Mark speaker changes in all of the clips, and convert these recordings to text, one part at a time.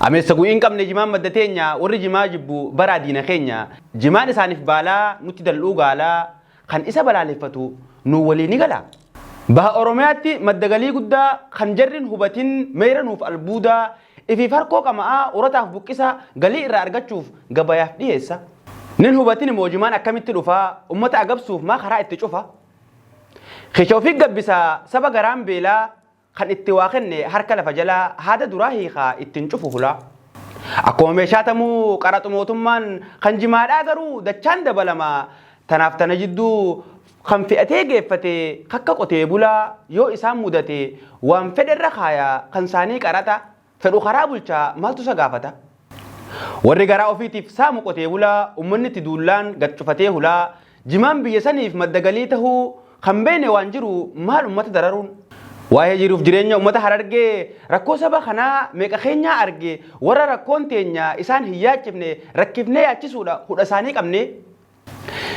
Speaker 1: Ameessa gu'ii hin qabne jimaan madda teenya, warri jimaa jibbu baraa diina keenya. Jimaan isaaniif baalaa, nutti dal'uu gaalaa, kan isa balaaleffatu nuu walii ni gala. Baha Oromiyaatti madda galii guddaa kan jarri hin hubatin meeyra nuuf albuudaa, ifiif harkoo qama'aa urataaf buqqisa galii irraa argachuuf gabayaaf dhiyeessa. Nin hubatin moo jimaan akkamitti dhufa, ummata agabsuuf maa karaa itti cufa? Kiisha ofii gabbisa saba garaan beelaa kan itti waa kenne harka lafa jalaa haada duraa hiikaa ittiin cufu hulaa. Akkuma meeshaa tamuu qaraxu mootummaan kan jimaadhaa garuu dachaan dabalama. Tanaaf tana jidduu kan fe'atee geeffate kakka qotee bulaa yoo isaan mudate waan fedhe irra kaaya kan saanii qaraxa fedhu karaa bulchaa maaltu isa gaafata? Warri garaa ofiitiif saamu qotee bulaa ummanni itti duullaan gad cufatee hulaa jimaan biyya saniif madda galii tahuu kan beekne waan jiru maal ummata dararuun? Waa'ee jiruuf jireenya ummata Harargee rakkoo saba kanaa meeqa keenyaa arge warra rakkoon teenya isaan hin yaachifne rakkifnee yaachisuudha hudha isaanii qabnee.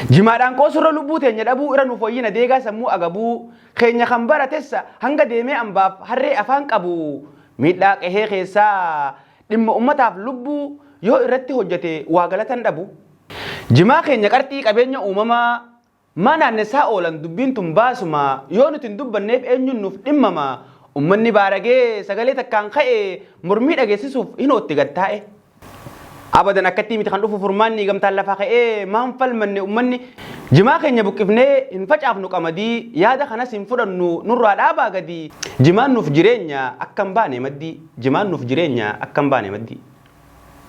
Speaker 1: Jimaadhaan qoosurra lubbuu teenya dhabuu irra nuuf wayyina deegaa sammuu agabuu keenya kan baratessa hanga deemee ambaaf harree afaan qabu miidhaa qehee keessaa dhimma ummataaf lubbuu yoo irratti hojjete waa galatan dhabu. Jimaa keenya qarxii qabeenya uumamaa maa naannessaa oolan dubbiin tun baasuma yoo nuti hin dubbanneef eenyuun nuuf dhimmama ummanni baaragee sagalee takkaan ka'e mormii dhageessisuuf hinootti gad taa'e. Abadan akkattii miti kan dhufu furmaanni gamtaan lafaa ka'ee maan falmanne ummanni jimaa keenya buqqifnee hin facaafnu qamadii yaada kanas hin fudhannu nurraa dhaabaa gadi jimaan nuuf jireenya akka hin baane maddii jimaan nuuf jireenya akka hin baane maddii.